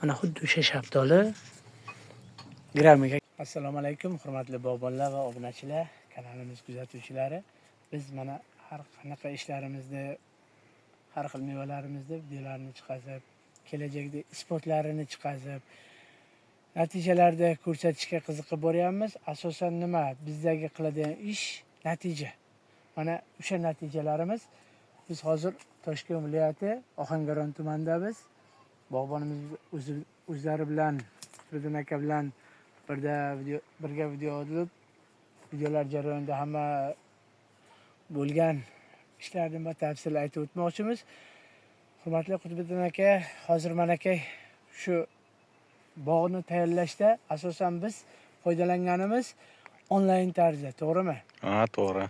Mana xuddi o'sha shaftoli grammiga. Assalomu alaykum hurmatli bog'bonlar va obunachilar, kanalimiz kuzatuvchilari. Biz mana har qanaqa ishlarimizni, har xil mevalarimizni videolarni chiqazib, kelajakda isbotlarini chiqazib, natijalarda ko'rsatishga qiziqib boryapmiz. Asosan nima? Bizdagi qiladigan ish natija. Mana o'sha natijalarimiz. Biz hozir Toshkent viloyati Ohangaron tumanidamiz. Bog'bonimiz o'zlari bilan, Qutbiddin aka bilan birga video olib, videolar jarayonida hamma bo'lgan ishlarni batafsil aytib o'tmoqchimiz. Hurmatli Qutbiddin aka, hozir mana aka shu bog'ni tayyorlashda asosan biz foydalanganimiz onlayn tarzda, to'g'rimi? Ha, to'g'ri.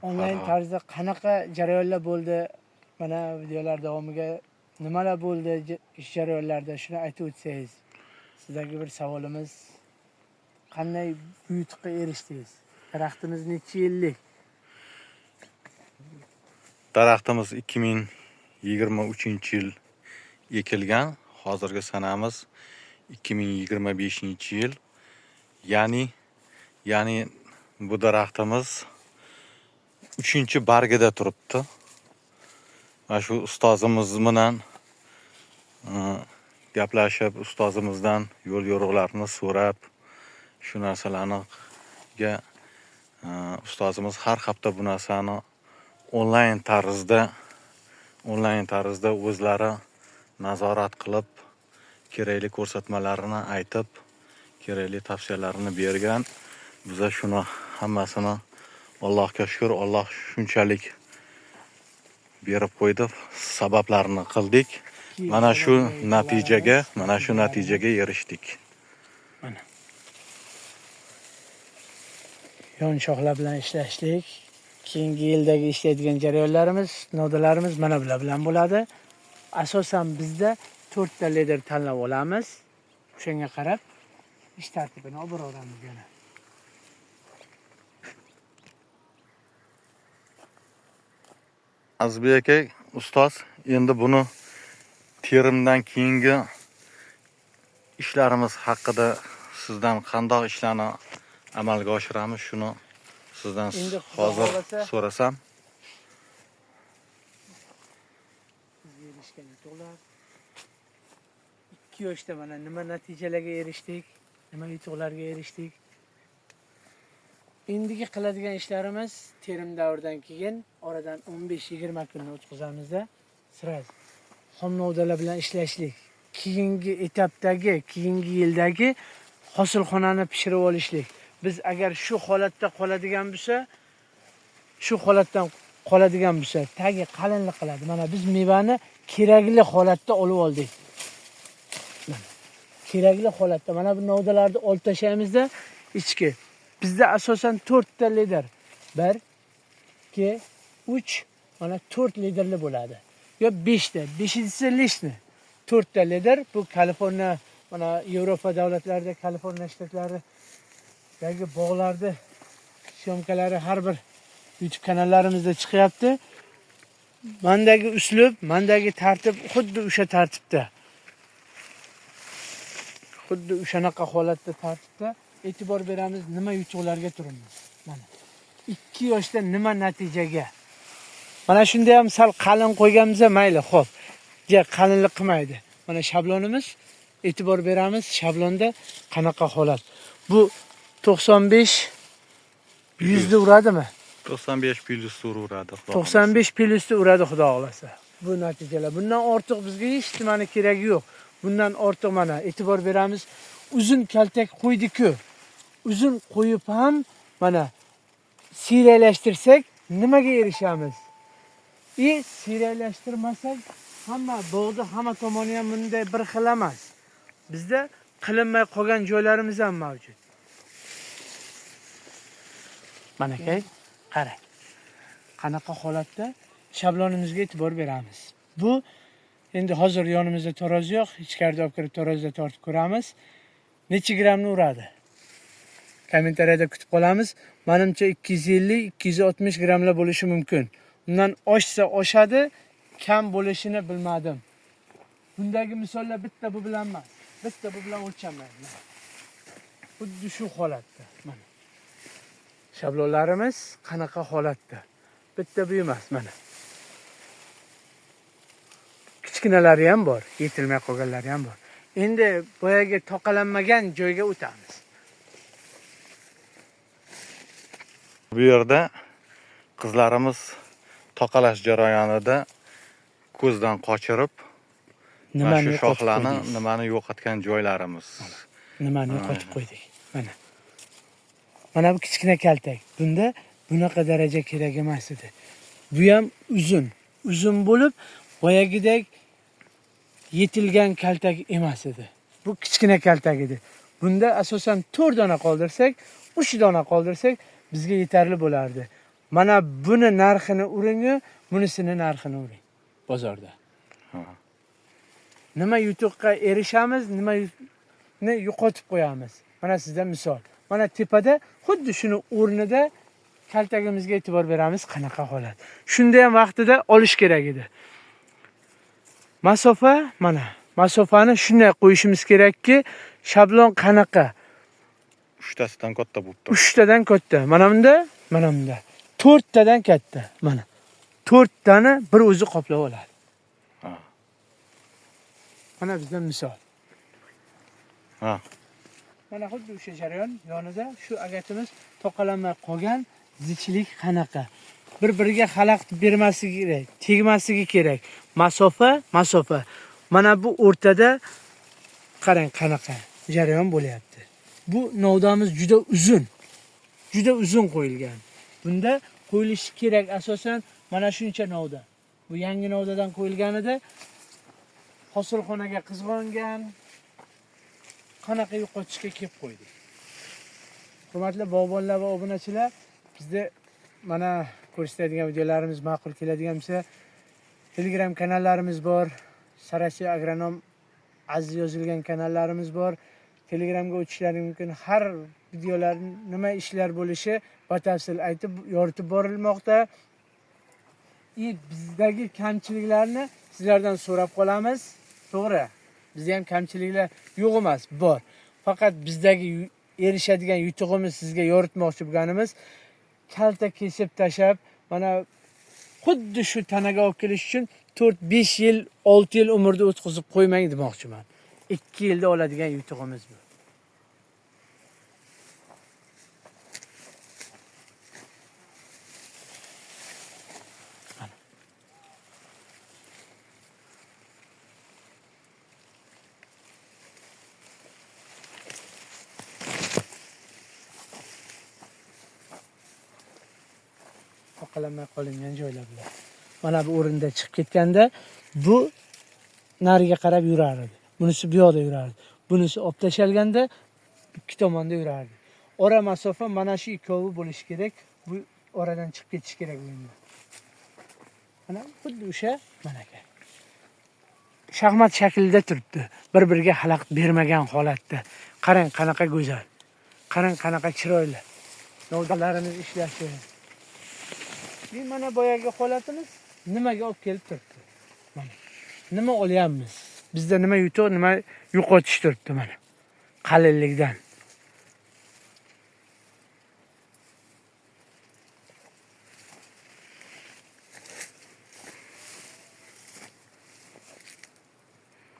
Onlayn tarzda qanaqa jarayonlar bo'ldi? Mana videolar davomiga nimalar bo'ldi ish jarayonlarida, shuni aytib o'tsangiz. Sizdagi bir savolimiz, qanday bu yutuqqa erishdingiz? Daraxtimiz necha yillik? Daraxtimiz 2023-yil ekilgan. Hozirgi sanamiz 2025-yil. Ya'ni bu daraxtimiz 3-bargida turibdi. Mana shu ustozimiz bilan gaplashib, ustozimizdan yo'l yo'riqlarni so'rab, shu narsalarga ustozimiz har hafta bu narsani onlayn tarzda o'zlari nazorat qilib, kerakli ko'rsatmalarini aytib, kerakli tavsiyalarini bergan. Biza shuni hammasini Allohga shukr, Alloh shunchalik berib qo'ydi, sabablarini qildik. Mana shu natijaga erishdik. Mana yon shoxlar bilan ishlashlik, keyingi yildagi ishlaydigan jarayonlarimiz, novdalarimiz mana bular bilan bo'ladi. Asosan bizda 4 ta leder tanlab olamiz. O'shanga qarab ish tartibini olib boraveramiz yana. Azizbek aka, ustoz, endi buni terimdan keyingi ishlarimiz haqida sizdan qandoq ishlarni amalga oshiramiz, shuni sizdan hozir so'rasam. Bizga erishgan yutuqlar. 2 yoshda mana nima natijalarga erishdik, nima yutuqlarga erishdik. Endigi qiladigan ishlarimiz terim davridan keyin oradan 15-20 kunni o'tkazamizda sraz xom novdalar bilan ishlashlik, keyingi etapdagi, keyingi yildagi hosilxonani pishirib olishlik. Biz agar shu holatda qoladigan bo'lsa, shu holatdan qoladigan bo'lsa, tagi qalinlik qiladi. Mana biz mevani kerakli holatda olib oldik. Mana kerakli holatda mana bu novdalarni olib tashlaymizda ichki. Bizda asosan 4 ta leder. 1 2 3 mana 4 lederli bo'ladi. Yo 5 ta, 5-inchisi lishni. 4 ta leder bu Kaliforniya, mana Yevropa davlatlarida, Kaliforniya shtatlaridagi bog'larda syomkalari har bir YouTube kanallarimizda chiqyapti. Mandagi uslub, mandagi tartib xuddi o'sha tartibda. Xuddi o'shanaqa holatda tartibda e'tibor beramiz, nima yutuqlarga turibmiz. Mana 2 yoshda nima natijaga. Mana shunda ham sal qalin qo'yganmiz, mayli, xo'p. Ja qalinlik qilmaydi. Mana shablonimiz, e'tibor beramiz, shablonda qanaqa holat. Bu 95 100 ni uradimi? 95 plyus uradi. 95 plyusni uradi, xudo xolasa. Bu natijalar. Bundan ortiq bizga hech nimani keragi yo'q. Bundan ortiq mana e'tibor beramiz. Uzun kaltak qo'ydik-ku. Uzun qo'yib ham mana siyraklashtirsak nimaga erishamiz? Siyraklashtirmasak hamma bog'da hamma tomoni ham bunday bir xil emas. Bizda qilinmay qolgan joylarimiz ham mavjud. Mana aka, qarang. Qanaqa holatda shablonimizga e'tibor beramiz. Bu endi hozir yonimizda tarozi yo'q, ichkarida olib kirib tarozida tortib ko'ramiz. Necha grammni uradi? Kommentariyada kutib qolamiz. Menimcha 250-260 grammlar bo'lishi mumkin. Undan oshsa oshadi, kam bo'lishini bilmadim. Bundagi misollar bitta bu bilan emas. Bitta bu bilan o'lchamaydi. Xuddi shu holatda. Mana. Shablonlarimiz qanaqa holatda? Bitta bu emas, mana. Kichkinalari ham bor, yetilmay qolganlari ham bor. Endi boyagi toqalanmagan joyga o'tamiz. Bu yerda qizlarimiz toqalash jarayonida ko'zdan qochirib mana shu shoxlarni nimani yo'qotgan joylarimiz. Nimani yo'qotib qo'ydik? Mana. Mana bu kichkina kaltak. Bunda bunaqa daraja kerak emas edi. Bu ham uzun. Uzun bo'lib, boyagidek yetilgan kaltak emas edi. Bu kichkina kaltak edi. Bunda asosan 4 dona qoldirsak, 3 dona qoldirsak bizga yetarli bo'lardi. Mana buni narxini uring-u, bunisini narxini uring bozorda. Nima yutuqqa erishamiz, nimani yo'qotib qo'yamiz. Mana sizda misol. Mana tepada xuddi shuni o'rnida kaltagimizga e'tibor beramiz, qanaqa holat. Shunda ham vaqtida olish kerak edi. Masofa, mana masofani shunday qo'yishimiz kerakki, shablon qanaqa? 3tasidan katta bo'lib turibdi. 3tadan katta. Mana bunda, mana bunda. 4tadan katta. Mana. 4tani bir o'zi qoplab oladi. Mana bizdan misol. Mana xuddi o'sha jarayon yonida shu agatimiz toqalanmay qolgan zichlik qanaqa? Bir-biriga xalaqit bermasligi kerak, tegmasligi kerak. Masofa, masofa. Mana bu o'rtada qarang qanaqa jarayon bo'lyapti. Bu novdamiz juda uzun. Juda uzun qo'yilgan. Bunda qo'yilishi kerak asosan mana shuncha novda. Bu yangi novdadan qo'yilganida hosilxonaga qizg'ongan, qanaqa yo'qotishga kelib qo'ydik. Hurmatli bog'bonlar va obunachilar, bizda mana ko'rsatadigan videolarimiz ma'qul keladigan bo'lsa, Telegram kanallarimiz bor, Sarachi agronom aziz yozilgan kanallarimiz bor. Telegramga o'tishlari mumkin. Har videolar nima ishlar bo'lishi batafsil aytib yoritib borilmoqda. Bizdagi kamchiliklarni sizlardan so'rab qolamiz. To'g'ri, bizda ham kamchiliklar yo'q emas, bor. Faqat bizdagi erishadigan yutug'imiz sizga yoritmoqchi bo'lganimiz kalta kesib tashlab, mana xuddi shu tanaga olib kelish uchun 4-5 yil, 6 yil umrni o'tkazib qo'ymang demoqchiman. 2 yilda oladigan yutug'imiz bu. Toqalanmay qolingan joylar bular. Mana bu o'rinda chiqib ketganda bu nariga qarab yurar edi. Bunisi bu yoqda yurardi. Bunisi olib tashalganda ikki tomonda yurardi. Ora masofa mana shu ikkovi bo'lishi kerak. Bu oradan chiqib ketish kerak bu endi. Mana xuddi o'sha manaka. Shaxmat shaklida turibdi. Bir-biriga xalaqit bermagan holatda. Qarang qanaqa go'zal. Qarang qanaqa chiroyli. Novdalarimiz ishlashi. Bu mana boyagi holatimiz nimaga olib kelib turibdi? Mana. Nima olyapmiz? Bizda nima yutuq, nima yo'qotish turibdi mana. Qalinlikdan.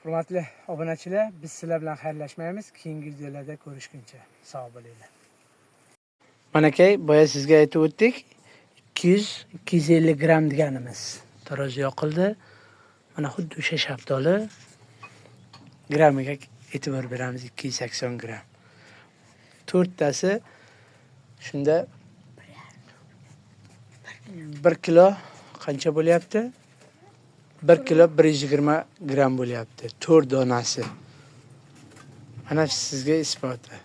Hurmatli obunachilar, biz sizlar bilan xayrlashmaymiz. Keyingi videolarda ko'rishguncha sog' bo'linglar. Manakay, boya sizga aytib o'tdik. 200-250 gram deganimiz. Tarozi yoqildi. Mana xuddi o'sha shaftoli grammiga e'tibor beramiz, 280 gram. 4tasi shunda 1 kilo qancha bo'lyapti? 1 kilo 120 gram bo'lyapti. 4 donasi. Mana sizga isboti.